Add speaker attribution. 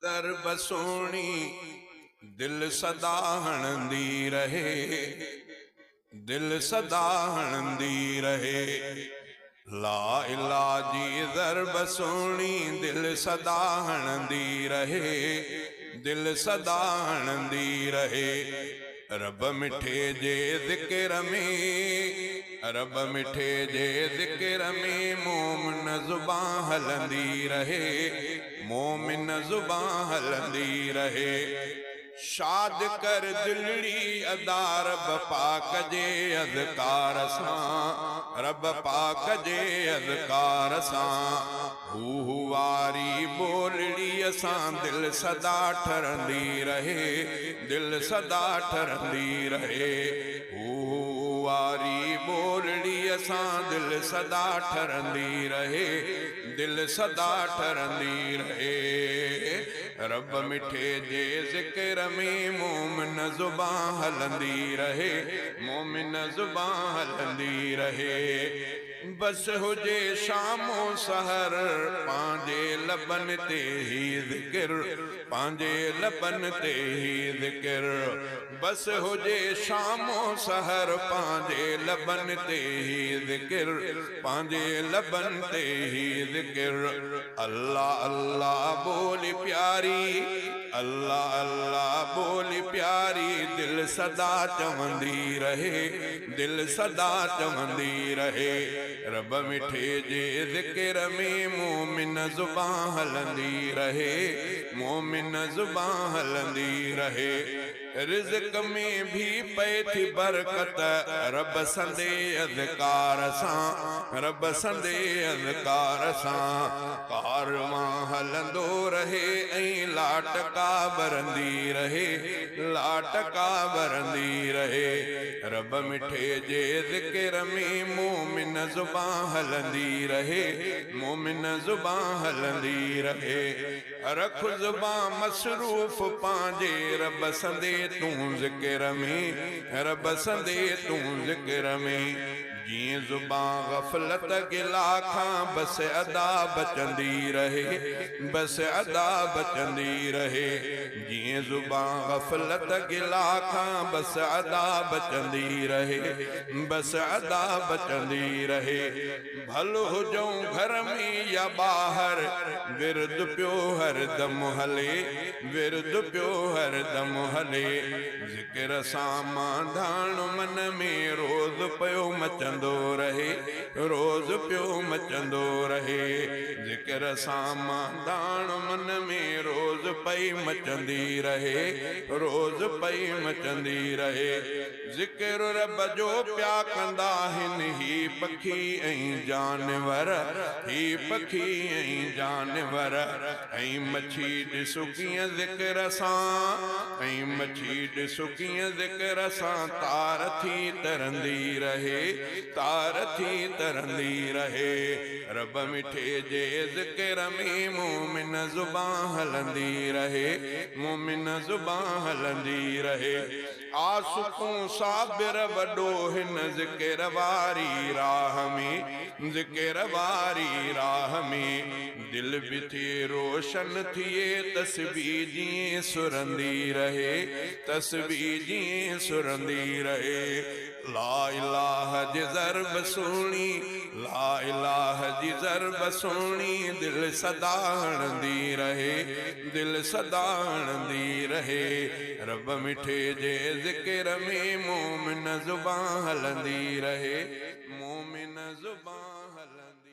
Speaker 1: ضرب سهڻي دل سدا هڻندي رهي دل سدا هڻندي رهي لا اله جي ضرب سهڻي دل سدا هڻندي رهي دل سدا هڻندي رهي رب مٺي جي ذڪر ۾، رب مٺي جي ذڪر ۾ مومن زبان هلندي رهي، مومن زبان هلندي رهي. شاد ڪر دلڙي ادا رب پاڪ جي اذڪار سان، رب پاڪ جي اذڪار سان. هو هو واري ٻولڙيء سان دل سدا ٺرندي رهي، دل سدا ٺرندي رهي. هو هو واري ٻولڙيء سان دل سدا ٺرندي رهي، دل سدا ٺرندي رهي. رب مٺي جي ذڪر ۾ مومن زبان هلندي رهي، مومن زبان هلندي رهي. بس هجي شام و سحر پنهنجي لبن تي هي ذڪر پنهنجي لبن تي هي ذڪر بس هجي شام و سحر پنهنجي لبن تي هي ذڪر پنهنجي لبن تي هي ذڪر الله الله ٻولي پياري الله الله ٻولي پياري دل سدا چوندي رهي دل سدا چوندي رهي رب مٺي جي ذڪر ۾ مومن زبان هلندي رهي مومن زبان هلندي رهي رزق ۾ ڀي پئي ٿي برڪت رب سندي اذڪار سان رب سندي اذڪار سان ڪاروان هلندو رهي ۽ لاٽ ڪا ٻرندي رهي لاٽ ڪا ٻرندي رهي. رب مٺي جي ذڪر ۾ مومن زبان هلندي رهي مومن زبان هلندي رهي. رک زبان مصروف پنهنجي رب سندي تون ذڪر ۾ رب سندي تون ذڪر ۾. جيئن زبان غفلت گلا کان بس ادا بچندي رهي بس ادا بچندي رهي. جيئن زبان غفلت گلا کان بس ادا بچندي رهي بس ادا بچندي رهي. ڀل هجون گهر ۾ يا ٻاهر ورد پيو هر دم هلي ورد پيو هر دم هلي. ذڪر سان مانڌاڻ من ۾ روز پيو مچندو رهي روز پيو مچندو رهي. ذڪر سان مانڌاڻ من ۾ روز پئي مچندي رهي روز پئي مچندي رهي. ذڪر رب جو پيا ڪندا هن هي پکي ۽ جانور هي پکي ۽ جانور. ۽ مڇي ڏس ڪيئن ذڪر سان ۽ مڇي ڏس ڪيئن ذڪر سان تار ٿي ترندي رهي تار ٿي ترندي رهي. رب مٺي جي ذڪر ۾ مومن زبان هلندي رهي مومن زبان هلندي رهي. آ سڪون صابر وڏو هن ذڪر واري راهه ۾ ذڪر واري راهه ۾. دل به ٿئي روشن ٿئي تسبيح جيئن سرندي رهي تسبيح جيئن سرندي رهي. لا اله جي ضرب سهڻي لا اله جي ضرب سهڻي دل سدا هڻندي رهي دل سدا هڻندي رهي. رب مٺي جي ذڪر ۾ مومن زبان هلندي رهي مومن زبان هلندي.